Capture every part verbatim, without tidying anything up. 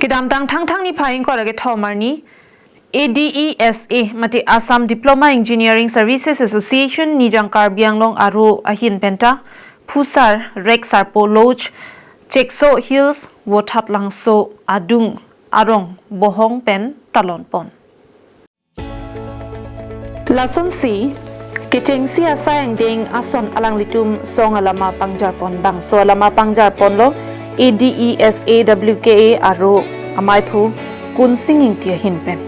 Kedamtang Thangthang niphai ingkoi ra kethom arni A D E S A mate Assam Diploma Engineering Services Association Nijang Karbi Anglong aro ahin penta Phusar, Rek Sarpo Lodge, Chekso Hills, Vothatlangso adung arong bohong pen talon pon. Lasonsi kechengsi asai angdeng ason alanglitum song alama pangjarpon, bangso alama pangjarponlo A D E S A W K A aro amaiphu Kunsing Ingti ahin pen.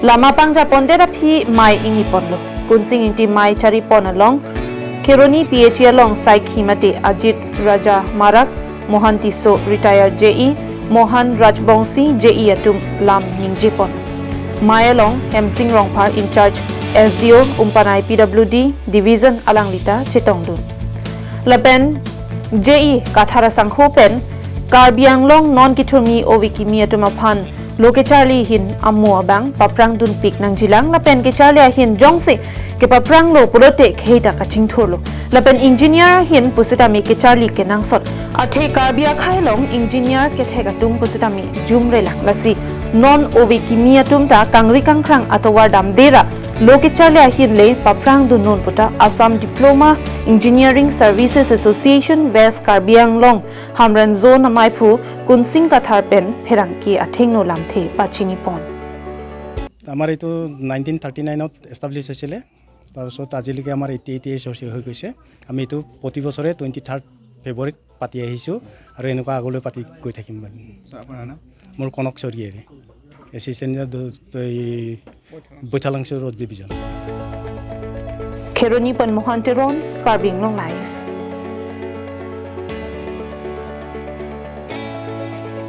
Lama pangjarpondet aphi mei ingniponlo. Kunsing Ingti mei charipon along Kheroni P H E along saikhi mate Ajit Raja Marak, Mohan Tisso, retired J E, Mohan Rajbongsi, J E atum lam ningjepon. Mei along Hemsing Rongphar, in charge S D O Umpanai P W D Division alanglita chetongdun. Lapen J E Kathar asangho pen Karbi Anglong non kethurmi ove kimi atum aphan lo kecharli ahin amo abang paprangdunpik nangjilang, lapen kecharli ahin jongsi kepapranglo pulote khei ta kachingthurlo. Lapen engineer ahin pusitame kecharli kenangsot. Athe Karbi akhei along engineer kethek atum pusitame jumrelang, lasi non ove kimi atum ta kangri kangkrang atovar damde ra lo kecharli ahin le paprangdun non puta Assam Diploma Engineering Services Association West Karbi Anglong Hamren Zone amaiphu Kunsing Kathar pen pherangke athengno lamthe pachinipon. আমাৰ এইটো nineteen thirty নাইনত এষ্টাব্লিছ হৈছিলে। তাৰপিছত আজিলৈকে আমাৰ eighty eight years হৈছে, হৈ গৈছে। আমি এইটো প্ৰতি বছৰে টুৱেণ্টি থাৰ্ড ফেব্ৰুৱাৰীত পাতি আহিছোঁ আৰু এনেকুৱা আগলৈ পাতি গৈ থাকিম বুলি। আপোনাৰ নাম? মোৰ কনক চৰিয়াৰী, এছিষ্টেণ্ট এই Baithalangso road division. Kheroni pen Mohan Teron, Karbi Anglong Live.